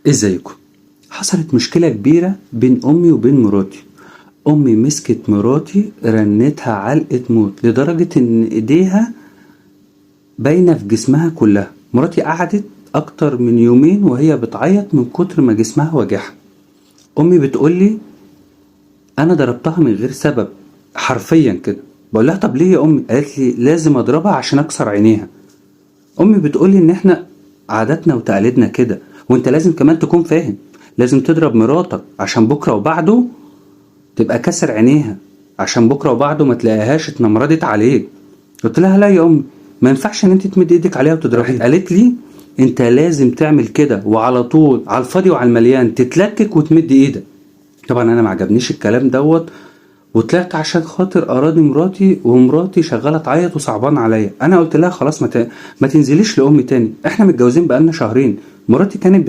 ازيكم؟ حصلت مشكلة كبيرة بين امي وبين مراتي. امي مسكت مراتي رنتها علقة موت لدرجة ان ايديها باينة في جسمها كلها. مراتي قعدت اكتر من يومين وهي بتعيط من كتر ما جسمها وجعها. امي بتقولي انا ضربتها من غير سبب حرفيا كده. بقول لها طب ليه يا امي؟ قالت لي لازم اضربها عشان اكسر عينيها. امي بتقولي ان احنا عاداتنا وتقاليدنا كده، وانت لازم كمان تكون فاهم، لازم تضرب مراتك عشان بكره وبعده تبقى كسر عينيها، عشان بكره وبعده ما تلاقيهاش اتنمردت عليك. قلت لها لا يا امي، ما ينفعش ان انت تمد ايدك عليها وتضربيها. قالت لي انت لازم تعمل كده، وعلى طول على الفاضي وعلى المليان تتلكك وتمد ايدك. طبعا انا ما عجبنيش الكلام دوت، وطلعت عشان خاطر اراضي مراتي، ومراتي شغالة تعيط وصعبان عليا. انا قلت لها خلاص ما تنزليش لامي تاني، احنا متجوزين بقالنا شهرين. مراتي كانت